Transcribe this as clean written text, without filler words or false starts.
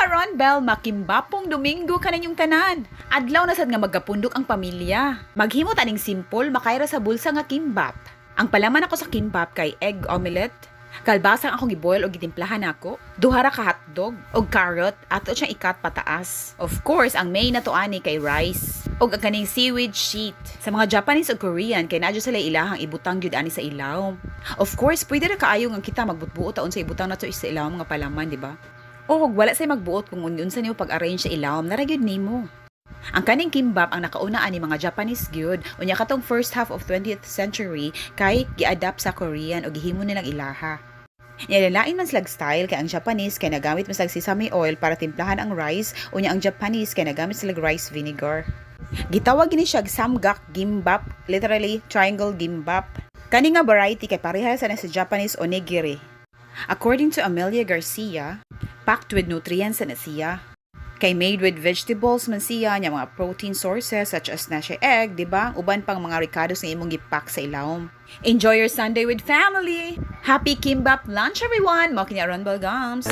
Ron Bell, makimbapong Domingo kaninyong tanan. Adlaw na sad nga magkapundok ang pamilya. Maghimo taning simple, makayra sa bulsa nga kimbap. Ang palaman ako sa kimbap kay egg omelette, kalbasa ang akong giboil og gitimplahan nako, duha ra ka hotdog og carrot ato siyang i-cut pataas. Of course, ang main nato ani kay rice og ang kaning seaweed sheet. Sa mga Japanese ug Korean kay naa jud sila ilahang ibutang gyud ani sa ilawom. Of course, pwede ra kaayo nga kita magbutbuot taon sa ibutang nato sa ilawom nga palaman, di ba? O wala say magbuot kung unsa nimo pag-arrange sa ilawom, nara gyud nimo. Ang kaning kimbap ang nakauna ani mga Japanese gyud. Unya katong first half of 20th century kay gi-adapt sa Korean o gihimo nilang ilaha. Nilalain man silag style kay ang Japanese kay nagamit man silag sesame oil para timplahan ang rice, unya ang Japanese kay nagamit silag rice vinegar. Gitawag gini siya samgak gimbap, literally triangle gimbap. Kani nga variety kay pareha sa na sa Japanese onigiri. According to Amelia Garcia, packed with nutrients na siya. Kay made with vegetables man siya, nya mga protein sources such as na siya egg, di ba? Uban pang mga ricados nga imong gipack sa ilawom. Enjoy your Sunday with family! Happy kimbap lunch, everyone! Mao kini Ron Gums!